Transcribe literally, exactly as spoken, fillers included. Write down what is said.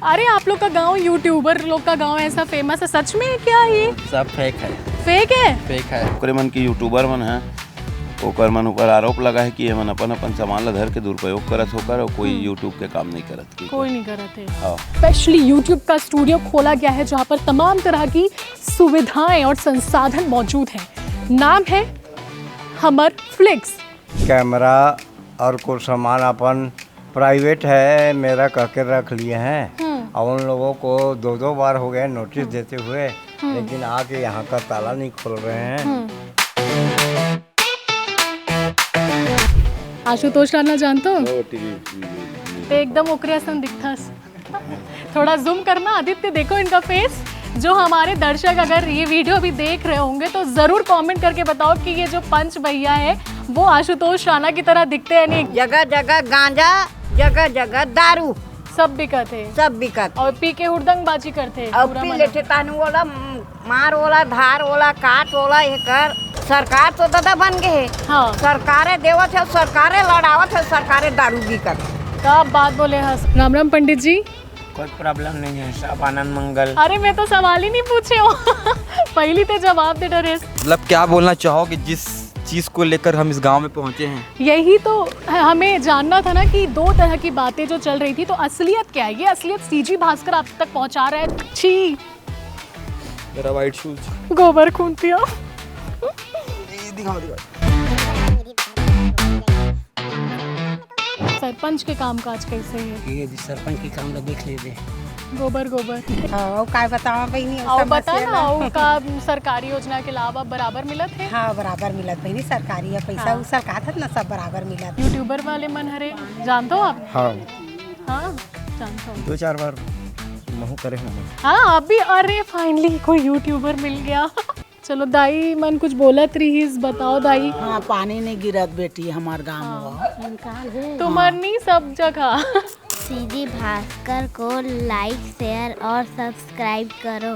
अरे, आप लोग का गांव, यूट्यूबर लोग का गांव ऐसा फेमस है, सच में है क्या ये? सब फेक है। फेक है? फेक है। ओकरे मन के यूट्यूबर मन है, ओकर मन ऊपर आरोप लगा है कि ये मन अपन अपन सामान ला धर के दुरुपयोग करत होकर और कोई यूट्यूब के काम नहीं करत की। कोई नहीं करत है। हाँ। स्पेशली यूट्यूब का स्टूडियो खोला गया है, जहाँ पर तमाम तरह की सुविधाएं और संसाधन मौजूद हैं। नाम है हमर फ्लिक्स। कैमरा और कुछ सामान अपन प्राइवेट है मेरा कह के रख लिए हैं। और उन लोगों को दो दो बार हो गए नोटिस देते हुए, लेकिन आके यहाँ का ताला नहीं खोल रहे हैं। आशुतोष राणा जानते हो? ते एकदम ओकरे असन दिखथस। थोड़ा जूम करना आदित्य, देखो इनका फेस। जो हमारे दर्शक अगर ये वीडियो भी देख रहे होंगे तो जरूर कमेंट करके बताओ कि ये जो पंच भैया है वो आशुतोष राणा की तरह दिखते हैं नहीं। जगह जगह गांजा, जगह जगह दारू, सब बिकत है। सब बिकत। और पी के हुड़दंगबाजी करते हैं और पूरा पी मना। लेथे तानू ओला, मार ओला, धार ओला, काट ओला, ये कर। सरकार तो दादा बन गए है। हाँ। सरकारे देवत है, सरकारे लड़ावत है, सरकारे दारू बिकत। क्या बात बोले हस। राम राम पंडित जी। कोई प्रॉब्लम नहीं है, सब आनंद मंगल। अरे मैं तो सवाल ही नहीं पूछे हूँ। पहली ते जवाब दे डरे। मतलब क्या बोलना चाहोगे जिस चीज को लेकर हम इस गांव में पहुंचे हैं? यही तो हमें जानना था ना कि दो तरह की बातें जो चल रही थी, तो असलियत क्या है? ये असलियत सीजी भास्कर आप तक पहुंचा रहा है। छी, मेरा वाइट शूज। गोबर खून पिया। दिखाओ, दिखाओ। सरपंच के कामकाज कैसे है? ये जी सरपंच के काम ला देख लेते। गोबर गोबर। हाँ, और काय बतावा बहिनी, और समस्या बता ना, ना। और का सरकारी योजना के लाभ अब बराबर मिलत है? हाँ, बराबर मिलत बहिनी, सरकारी है पैसा, हाँ। उ सरकार है ना, सब बराबर मिलत। यूट्यूबर वाले मन हरे, जानते हो आप? हाँ, हाँ, जानते हो। दो चार बार महू करे हूँ। हाँ, अभी, अरे फाइनली कोई यूट्यूबर मिल गया। चलो दाई मन कुछ बोलत रहीस, बताओ दाई। हाँ, पानी नहीं गिरत बेटी हमार गाँव में। तुम्हार नहीं सब जगह। सीजी भास्कर को लाइक, शेयर और सब्सक्राइब करो।